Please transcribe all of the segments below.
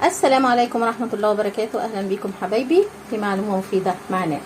السلام عليكم ورحمة الله وبركاته. أهلا بكم حبايبي في معلومة مفيدة معنا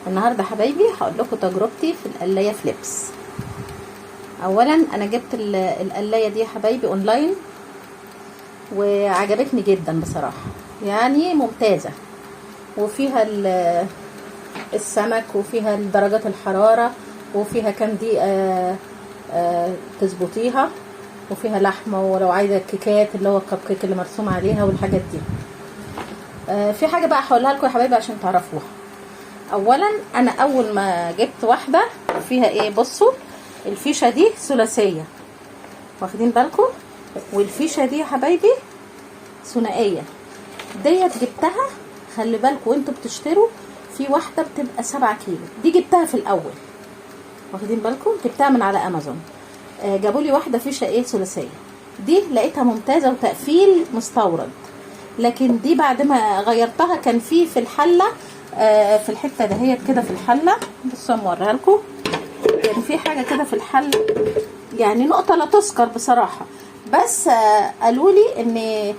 النهاردة. حبايبي هقول لكم تجربتي في القلاية فليبس. أولا أنا جبت القلاية دي يا حبايبي أونلاين وعجبتني جدا بصراحة، يعني ممتازة، وفيها السمك وفيها درجات الحرارة وفيها كام دقيقة تظبطيها، وفيها لحمة، ولو عايزة كيكات اللي هو الكب كيك اللي مرسوم عليها والحاجات دي. في حاجة بقى هقولها لكم يا حبايبي عشان تعرفوها. اولا انا اول ما جبت واحدة فيها ايه، بصوا الفيشة دي ثلاثية، واخدين بالكم، والفيشة دي يا حبايبي ثنائية. ديت جبتها، خلي بالكم وانتوا بتشتروا، في واحدة بتبقى 7 كيلو، دي جبتها في الاول، واخدين بالكم، جبتها من على امازون. جابوا لي واحدة فيشه ايه ثلاثية، دي لقيتها ممتازة وتقفيل مستورد. لكن دي بعد ما غيرتها كان في الحلة، في الحتة دهيت كده في الحلة، بصوا اوريها لكم، كان في حاجة كده في الحلة، يعني نقطة لا تذكر بصراحة، بس قالوا لي ان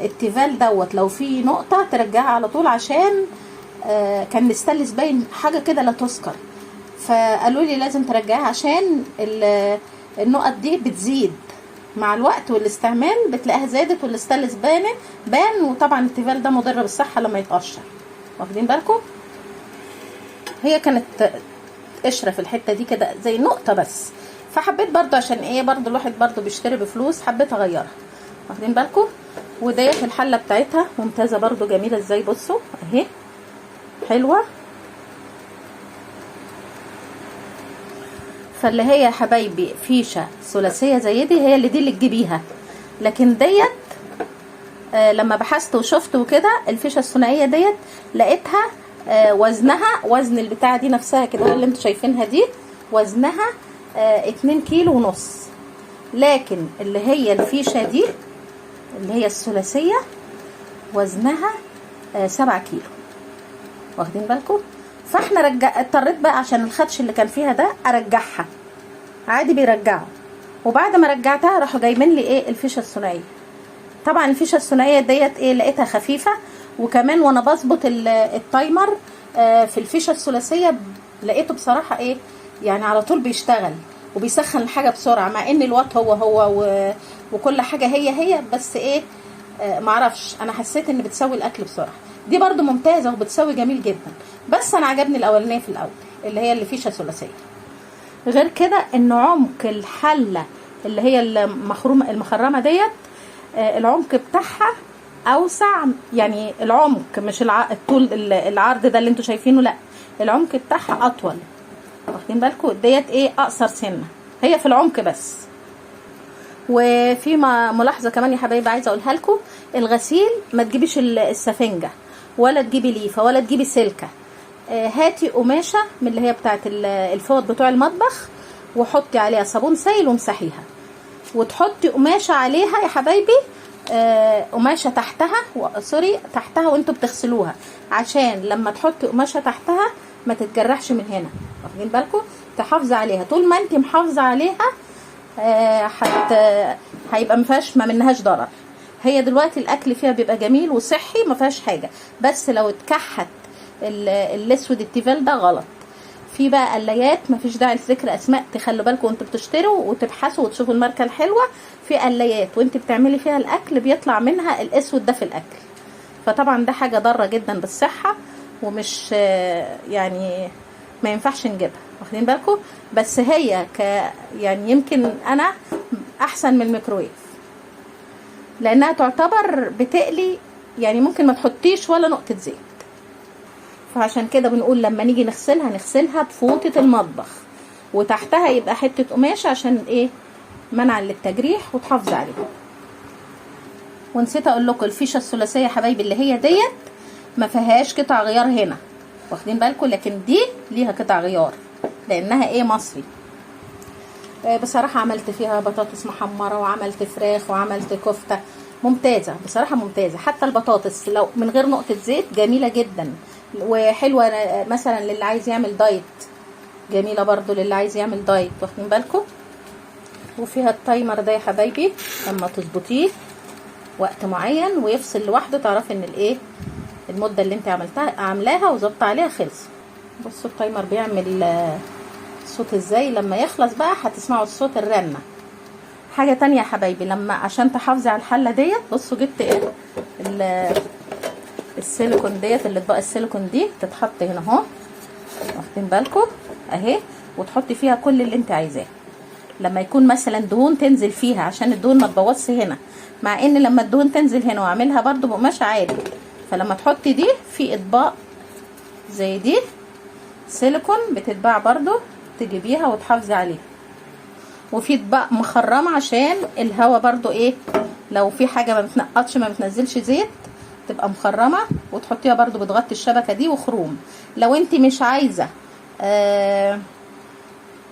التيفال دوت لو في نقطة ترجعها على طول، عشان كان مستلس باين حاجة كده لا تذكر، فقالوا لي لازم ترجعها عشان النقط دي بتزيد مع الوقت والاستعمال، بتلاقيها زادت والاستانلس بان، وطبعا التيفال ده مضر بالصحة لما يتقشر، واخدين بالكم. هي كانت قشرة في الحتة دي كده زي نقطة بس، فحبيت برضو عشان ايه، برضو الواحد برضو بيشتري بفلوس، حبيت اغيرها، واخدين بالكم. وديت الحلة بتاعتها ممتازة برضو، جميلة ازاي، بصوا اهي حلوة. فاللي هي يا حبايبي فيشه ثلاثية زي دي هي اللي دي اللي تجيبيها، لكن ديت لما بحثت وشفت وكده الفيشه الثنائية ديت لقيتها وزنها، وزن البتاعه دي نفسها كده اللي انتوا شايفينها دي، وزنها 2 كيلو ونص. لكن اللي هي الفيشه دي اللي هي الثلاثية وزنها 7 كيلو، واخدين بالكم. فاحنا اضطريت بقى عشان الخدش اللي كان فيها ده ارجعها، عادي بيرجعوا. وبعد ما رجعتها راحوا جايبين لي ايه الفيشه الثنائية. طبعا الفيشه الثنائية ديت ايه لقيتها خفيفة، وكمان وانا بظبط ال timer في الفيشه الثلاثية لقيته بصراحة ايه يعني على طول بيشتغل وبيسخن الحاجة بسرعة، مع ان الوات هو هو وكل حاجة هي هي، بس ايه معرفش، انا حسيت ان بتسوي الاكل بسرعة. دي برده ممتازة وبتسوي جميل جدا، بس انا عجبني الاولانية في الاول اللي هي اللي فيشه ثلاثية. غير كده ان عمق الحلة اللي هي المخرمه ديت العمق بتاعها اوسع، يعني العمق مش الطول العرض ده اللي انتوا شايفينه، لا العمق بتاعها اطول، واخدين بالكم. ديت ايه اقصر سنة هي في العمق بس. وفي ملاحظة كمان يا حبايبي عايزه اقولها لكم، الغسيل ما تجيبيش السفنجه ولا تجيبي ليفه ولا تجيبي سلكه، هاتي قماشة من اللي هي بتاعه الفوط بتوع المطبخ، وحطي عليها صابون سايل وامسحيها، وتحطي قماشة عليها يا حبايبي، قماشة تحتها sorry تحتها وانتوا بتغسلوها، عشان لما تحطي قماشة تحتها ما تتجرحش من هنا، واخدين بالكم، تحافظي عليها. طول ما انت محافظة عليها هيبقى ما فيهاش، ما منهاش ضرر. هي دلوقتي الاكل فيها بيبقى جميل وصحي ما فيهاش حاجة، بس لو اتكحت الاسود التيفال ده غلط. في بقى قلايات ما فيش داعي لذكر اسماء، تخلوا بالكم وانتوا بتشتروا وتبحثوا وتشوفوا الماركة الحلوة. في قلايات وانت بتعملي فيها الاكل بيطلع منها الاسود ده في الاكل، فطبعا ده حاجة ضارة جدا بالصحة، ومش يعني ما ينفعش نجيبها، واخدين بالكم. بس هي يعني يمكن انا احسن من الميكرويف، لانها تعتبر بتقلي، يعني ممكن ما تحطيش ولا نقطة زيت. فعشان كده بنقول لما نيجي نغسلها نغسلها بفوطه المطبخ، وتحتها يبقى حتة قماشة عشان ايه منعا للتجريح وتحافظي عليها. ونسيت اقول لكم الفيشه الثلاثية يا حبايبي اللي هي ديت ما فيهاش قطع غيار هنا، واخدين بالكم، لكن دي ليها قطع غيار لانها ايه مصري. بصراحة عملت فيها بطاطس محمرة وعملت فراخ وعملت كفته، ممتازة بصراحة ممتازة. حتى البطاطس لو من غير نقطة زيت جميلة جدا وحلوه، مثلا للي عايز يعمل diet، جميلة برضو للي عايز يعمل diet، واخدين بالكم. وفيها ال timer ده يا حبايبي لما تظبطيه وقت معين ويفصل لوحده، تعرفي ان الايه المدة اللي انت عملتها عاملاها وظبط عليها خلص. بصوا ال timer بيعمل صوت ازاي، لما يخلص بقى هتسمعوا الصوت الرنه. حاجة تانية يا حبايبي، لما عشان تحافظي على الحلة ديت، بصوا جبت ايه السيليكون ديت، الاطباق السيليكون دي تتحط هنا اهو، واخدين بالكم اهي، وتحطي فيها كل اللي انت عايزاه. لما يكون مثلا دهون تنزل فيها عشان الدهون ما تبوظش هنا، مع ان لما الدهون تنزل هنا واعملها برضو بقماش عادي. فلما تحطي دي في اطباق زي دي سيليكون بتتباع برضو، تجيبيها وتحافظي عليها. وفي اطباق مخرمة عشان الهوا برضو ايه، لو في حاجة ما بتنقطش ما بتنزلش زيت تبقى مخرمة، وتحطيها برضو بتغطي الشبكة دي وخروم. لو انت مش عايزه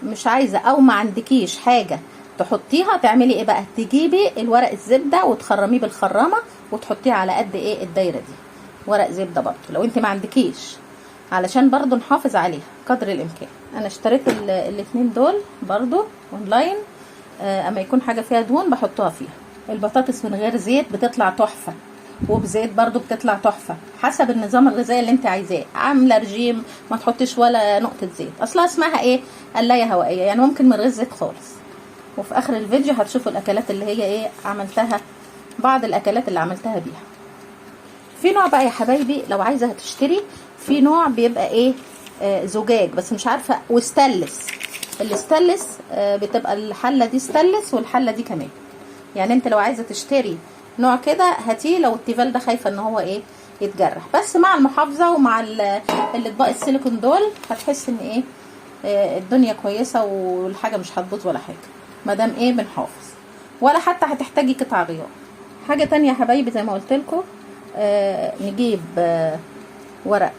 مش عايزه او ما عندكيش حاجة تحطيها، تعملي ايه بقى؟ تجيبي الورق الزبدة وتخرميه بالخرامه وتحطيه على قد ايه الدايرة دي، ورق زبدة برضو لو انت ما عندكيش، علشان برضو نحافظ عليها قدر الامكان. انا اشتريت الاتنين دول برضو اونلاين، اما يكون حاجة فيها دهون بحطها فيها. البطاطس من غير زيت بتطلع تحفة، وبزيت برضو بتطلع تحفة، حسب النظام الغذائي اللي انت عايزاه. عامله رجيم ما تحطيش ولا نقطة زيت، اصلها اسمها ايه؟ قلايه هوائية، يعني ممكن من غير زيت خالص. وفي اخر الفيديو هتشوفوا الاكلات اللي هي ايه عملتها، بعض الاكلات اللي عملتها بيها. في نوع بقى يا حبايبي لو عايزه تشتري، في نوع بيبقى ايه زجاج بس مش عارفه، وستانلس. الستانلس بتبقى الحلة دي ستانلس والحله دي كمان، يعني انت لو عايزه تشتري نوع كده هاتيه، لو التيفال ده خايفة ان هو ايه يتجرح، بس مع المحافظة ومع الاطباق السيليكون دول هتحس ان ايه الدنيا كويسة والحاجة مش هتبوظ ولا حاجة، ما دام ايه بنحافظ، ولا حتى هتحتاجي قطع غيار. حاجة تانية يا حبايبي زي ما قلت لكم، نجيب ورق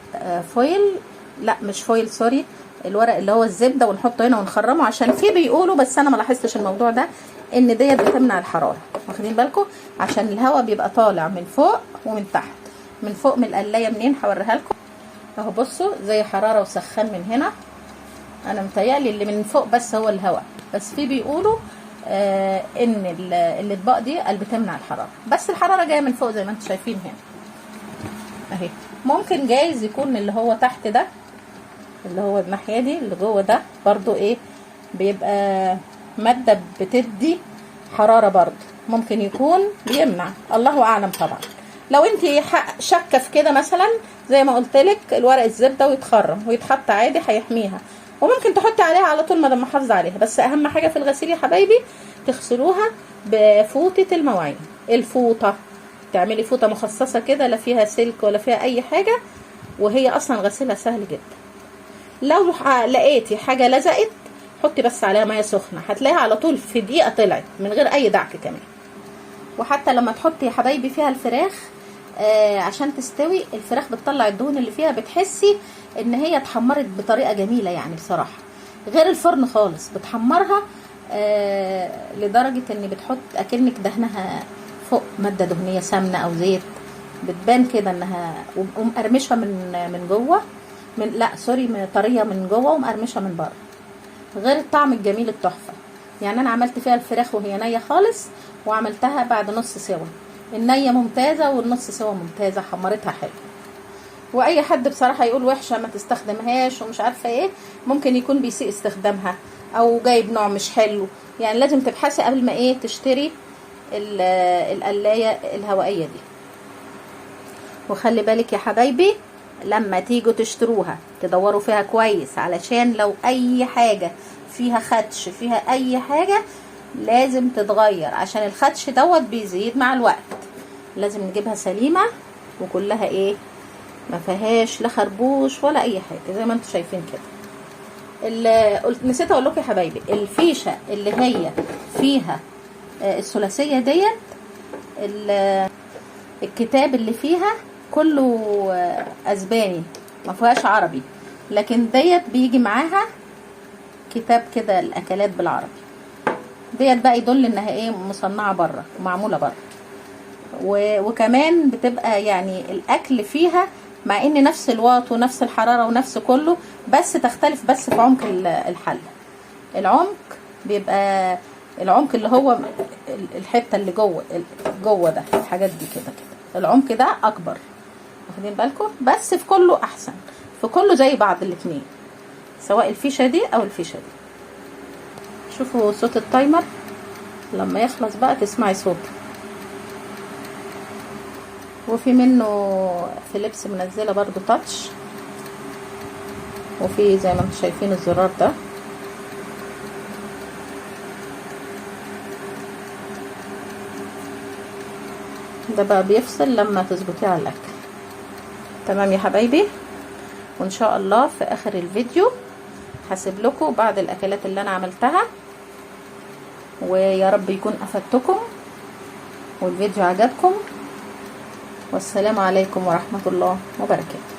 foil، لا مش foil sorry، الورق اللي هو الزبدة، ونحطه هنا ونخرمه، عشان في بيقولوا بس انا ما لاحظتش الموضوع ده ان ديت بتمنع الحرارة، واخدين بالكم؟ عشان الهواء بيبقى طالع من فوق ومن تحت. من فوق من القلايه منين هوريها لكم اهو، بصوا زي حرارة وسخان من هنا. انا متهيألي اللي من فوق بس هو الهواء، بس في بيقولوا ان الاطباق دي اللي بتمنع الحرارة، بس الحرارة جاية من فوق زي ما انتم شايفين هنا اهي. ممكن جايز يكون اللي هو تحت ده، اللي هو الناحية دي اللي جوه ده برضو ايه بيبقى مادة بتدي حرارة برضو، ممكن يكون بيمنع، الله اعلم طبعا. لو انت شاكه في كده مثلا زي ما قلت لك الورق الزبدة ويتخرم ويتحط عادي هيحميها، وممكن تحطي عليها على طول ما دام محافظة عليها. بس اهم حاجة في الغسيل يا حبايبي تغسلوها بفوطه المواعين، الفوطه تعملي فوطه مخصصة كده لا فيها سلك ولا فيها اي حاجة، وهي اصلا غسيلها سهل جدا. لو لقيتي حاجة لزقت حطي بس عليها مية سخنة، هتلاقيها على طول في دقيقة طلعت من غير اي دعك كمان. وحتى لما تحطي يا حبايبي فيها الفراخ عشان تستوي الفراخ بتطلع الدهون اللي فيها، بتحسي ان هي اتحمرت بطريقة جميلة يعني بصراحة، غير الفرن خالص بتحمرها لدرجة ان بتحط اكنك دهنها فوق مادة دهنية سمنه او زيت، بتبان كده انها ومقرمشه من جوه، من لا sorry من طرية من جوه ومقرمشه من بره، غير الطعم الجميل التحفة. يعني انا عملت فيها الفراخ وهي نيه خالص، وعملتها بعد نص سوا، النية ممتازة والنص سوا ممتازة، حمرتها حلو. واي حد بصراحة يقول وحشة ما تستخدمهاش ومش عارفه ايه، ممكن يكون بيسيء استخدامها او جايب نوع مش حلو، يعني لازم تبحثي قبل ما ايه تشتري القلايه الهوائية دي. وخلي بالك يا حبايبي لما تيجوا تشتروها تدوروا فيها كويس، علشان لو اي حاجة فيها خدش فيها اي حاجة لازم تتغير، عشان الخدش دوت بيزيد مع الوقت. لازم نجيبها سليمة وكلها ايه ما فيهاش لا خربوش ولا اي حاجة زي ما انتم شايفين كده. نسيت اقول لكم يا حبايبي، الفيشه اللي هي فيها الثلاثية ديت، الكتاب اللي فيها كله اسباني ما فيهاش عربي، لكن ديت بيجي معاها كتاب كده الاكلات بالعربي. ديت بقى يدل انها ايه مصنعه بره ومعموله بره، وكمان بتبقى يعني الاكل فيها مع ان نفس الواط ونفس الحرارة ونفس كله، بس تختلف بس في عمق الحلة. العمق بيبقى العمق اللي هو الحتة اللي جوه جوه ده، الحاجات دي كده كده العمق ده اكبر، واخدين بالكم؟ بس في كله احسن، في كله زي بعض الاتنين، سواء الفيشه دي او الفيشه دي. شوفوا صوت ال timer لما يخلص بقى تسمعي صوته. وفي منه فيليبس منزله برضو touch، وفي زي ما انتم شايفين الزرار ده. ده بقى بيفصل لما تظبطيه على الاكل. تمام يا حبايبي، وان شاء الله في اخر الفيديو هسيب لكم بعض الاكلات اللي انا عملتها، ويا رب يكون افدتكم والفيديو عجبكم. والسلام عليكم ورحمة الله وبركاته.